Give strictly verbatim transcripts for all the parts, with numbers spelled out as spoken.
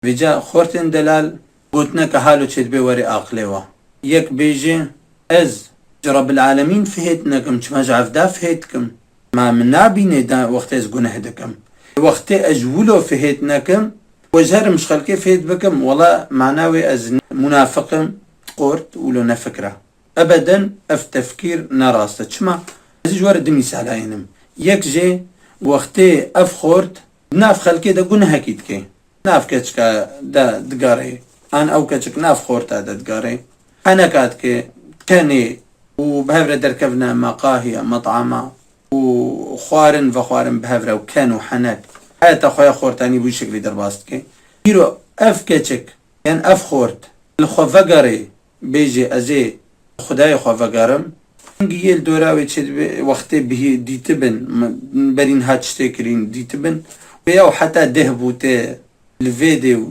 Vêca xortên delal gotineke halo çêdibe werê aqilê wa. Yek bêje, ez ji Rebbil Alemîn fihêt nekim, çima ji evda fihêt kim? Ma min nabînê da wextê ez guneh dikim. Wextê ez ji wilo fihêt nekim, û ez herim ji xelkê fihêt bikim, wela mana wê ez munafiq im, xort, wilo ne fikra. Ebeden ev tefkîr ne rast e. Çima? Ez ji we re du mîsala ênim. Yek jê wextê ev xort di nav xelkê de gunehekî dike. Nav keçika de digare. An ew keçik nav xorta de digare. Heneka dike, kenê û bi hev re derkevine meqahiya, met'ama û xwarin vexwarin bi hev re û ken û henek. Heyeta xwe ya xortanî bi wî şeklî derbas dike. Îro ev keçik, yan ev xort, li xwe vegere, bêje, ez ê Xwedayê xwe vegerim. Hingî yê li dora wê çêdibe, wextê bihî dîtibin, m-, berî niha tiştê kirîn dîtibin. Wê ew heta deh bû tê li vê dê û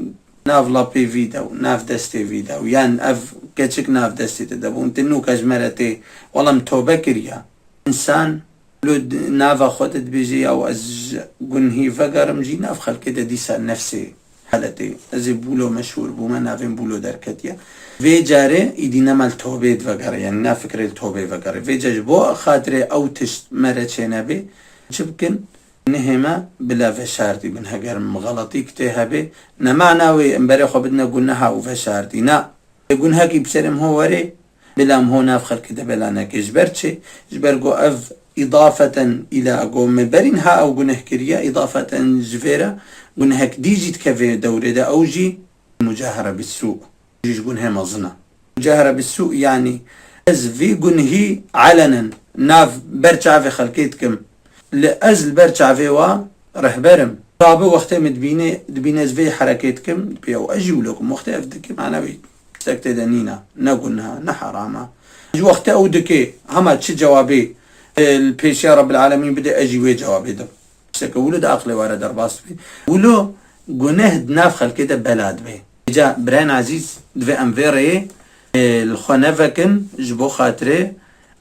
nav lapê vî de û nav destê vî de û yan ev keçik nav destê te de bûn. Tê nûka ji me re tê, wela min tobe kiriya. Însan Lo di-, nava xwe de dibêje, yaw ez ji gunhî vegerim jî nav xelkê de dîsa nefsê haletê. Ez ê bûlo meşhûr bûme, navên bûlo derketiye. Vê carê îdî nema li tobê divegere, yanî na fikrê li tobê vegere. Vê ca ji bo xatirê ew tişt me re çênebê, çi bikin? Nihê me bila veşartî bin. Heger min xeletî kitê hebê, ne mana wê em berê xwe bidine guneha û veşartî. Na. Lê gunhekî bi serê min ho were, bila min ho nav xelkê de bela neke. Ji ber çi? Ji ber ku ev îdafeten îla ku min berî niha ew guneh kiriye, îdafeten ji vê re gunhek dî jî dikeve dewrê de, ew jî mucahara bi sû. Jî ji gunhê mezin e. Mucahara bi sû, yanî ez vî gunhî elenen nav ber çavê xelkê dikim. Li ez li ber çavê wa rehber im. Tabi wextê min dibîne, dibîne ez vê herekê dikim, dibê ew ez jî wilo kim. Wextê ev dike, mana wî tiştek tê de nîne. Ne guneh e, ne heram e. Ji wextê ew dike, hema çi cewabê, e, li pêşiya Rebbil Alemîn bide, ez jî wê cewabê dim. Tişteke wilo di aqilê we re derbas dibe. Wilo guneh di nav xelkê de bela dibe. Îca birayên ezîz, divê em vê rêyê, e, li xwe nevekin, ji bo xatirê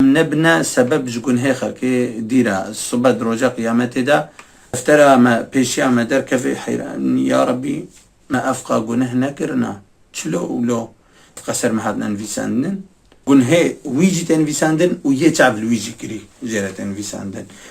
em nebine sebeb ji gunhê xelkê dî re. Sibe di roja qiyametê de deftera me pêşiya me derkeve, heyran, ya Rebî, me evqa guneh nekirina. Çilo û lo evqa ser me hatine nivîsandin. Gunhê wî jî tê nivîsandin û yê çav li wî jî kirî jê re tê nivîsandin.